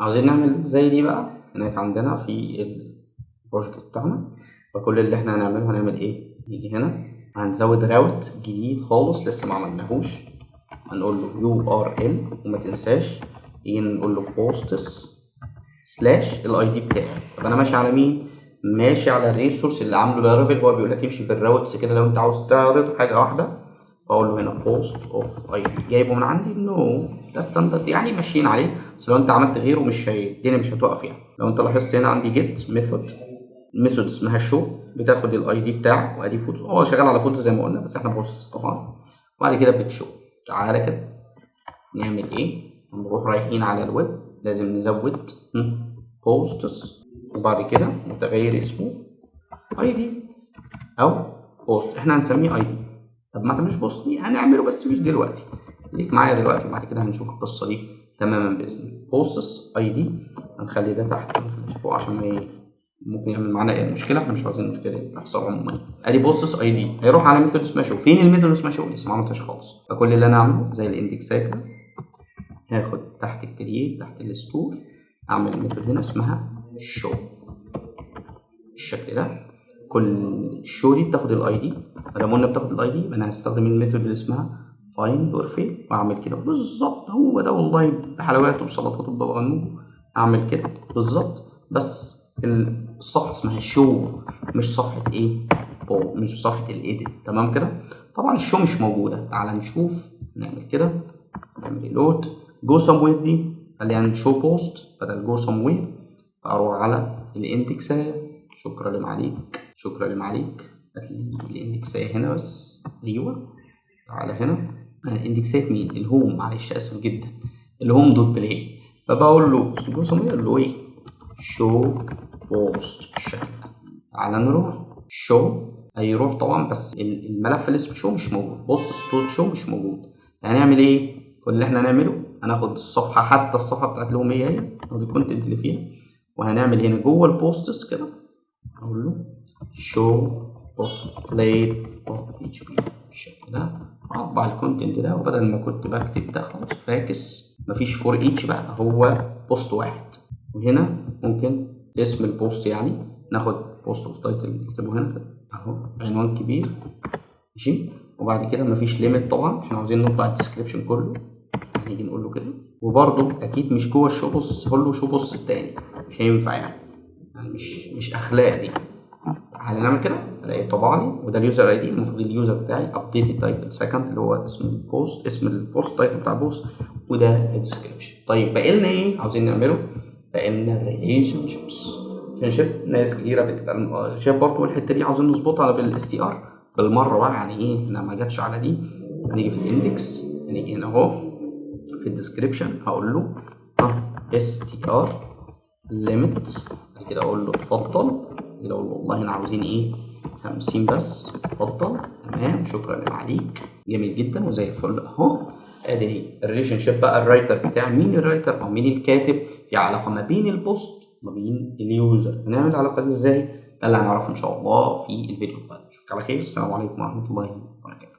عاوزين نعمل زي دي بقى هناك عندنا في ال project بتاعنا. فكل اللي احنا هنعمله، هنعمل ايه؟ نيجي هنا هنزود route جديد خالص لسه ما عملناهوش، هنقول له URL، وما تنساش نيجي نقول له posts slash ال ID بتاعي. طب انا ماشي على مين؟ ماشي على ال resource اللي عامله Laravel. هو بيقول لك امشي بال routes كده لو انت عاوز تعرض حاجة واحده. فاقول له هنا post of ID. جايبه من عندي؟ no، ده standard يعني ماشيين عليه، بس لو انت عملت غيره مش هي الدنيا مش هتقف. يعني لو انت لاحظت هنا عندي get method، method اسمها show، بتاخد ال ID بتاعه، وادي photo. هو شغال على فوتو زي ما قلنا، بس احنا posts طبعا. وبعد كده بت show. تعالى كده نعمل ايه؟ نروح رايحين على الويب، لازم نزود posts، وبعد كده متغير اسمه ID او post، احنا هنسميه ID. طب ما تعملش post دي؟ هنعمله بس مش دلوقتي، خليك معايا دلوقتي وبعد كده هنشوف القصة دي تماما باذن الله. posts ID، هنخلي ده تحت ونخليه فوق عشان ما ممكن يعمل معانا ايه مشكله، احنا مش عاوزين المشكلة دي تحصل عموما. ادي posts ID هيروح على method اسمها show. فين ال method اسمها show؟ لسه ما عملتهاش خالص. فكل اللي انا اعمله زي ال index كده، هاخد تحت ال create تحت ال store، اعمل method هنا اسمها show بالشكل ده. كل ال show دي بتاخد ال ID. ما دام قلنا بتاخد ال ID، يبقى انا هستخدم ال method اللي اسمها find or fail، واعمل كده بالظبط. هو ده والله، بحلوياته بسلطاته ببابا غنوج. اعمل كده بالظبط، بس الصفحة اسمها show مش صفحة ايه بو، مش صفحة ال edit. تمام كده؟ طبعا ال show مش موجوده. تعال نشوف، نعمل كده، نعمل reload. go somewhere دي خلينا show post بدل go somewhere. اروح على ال index. شكرا لمعاليك، شكرا لمعاليك. هات لي ال index هنا بس. ايوه، تعالى هنا، ال index ات مين؟ ال home، معلش اسف جدا، ال home dot blade. فبقول له go somewhere، اقول له ايه؟ show post بالشكل ده. تعالى نروح show، هيروح طبعا، بس الملف اللي اسمه show مش موجود، posts dot show مش موجود. هنعمل ايه؟ كل اللي احنا هنعمله هناخد الصفحه، حتى الصفحة بتاعت ال home هي هي، ناخد ال content اللي فيها، وهنعمل هنا جوه ال posts كده، اقول له show dot blade dot PHP بالشكل ده. اطبع ال content ده، وبدل ما كنت بكتب ده خلاص فاكس، مفيش for each بقى، هو post واحد. وهنا ممكن اسم ال post، يعني ناخد post of title نكتبه هنا كده اهو، عنوان كبير، ماشي. وبعد كده مفيش limit طبعا، احنا عاوزين نطبع ال description كله. هنيجي نقول له كده، وبرده اكيد مش جوه ال show post، هقول له show post تاني، مش هينفع يعني مش اخلاق دي. تعالى نعمل كده، الاقي طبع لي، وده ال user ID، المفروض ال user بتاعي update title second اللي هو اسم ال post، اسم ال post، title بتاع ال post، وده ال description. طيب، باقي لنا ايه عاوزين نعمله؟ باقي لنا ال relationships. relationship ناس كتيرة بتبقى شايف برضه الحتة دي عاوزين نظبطها بال str بالمرة بقى. يعني ايه؟ احنا ما جاتش على دي. هنيجي في ال index، هنيجي هنا اهو في ال description، هقول له str limit، بعد كده اقول له اتفضل، كده اقول له والله احنا عاوزين ايه؟ 50 بس، اتفضل. تمام، شكرا لمعاليك، جميل جدا وزي الفل اهو. ادي ال relationship بقى، ال writer بتاع مين؟ ال writer او مين الكاتب، في علاقة ما بين ال post وما بين ال user. هنعمل العلاقة دي ازاي؟ ده اللي هنعرفه ان شاء الله في الفيديو القادم. اشوفك على خير، السلام عليكم ورحمة الله وبركاته.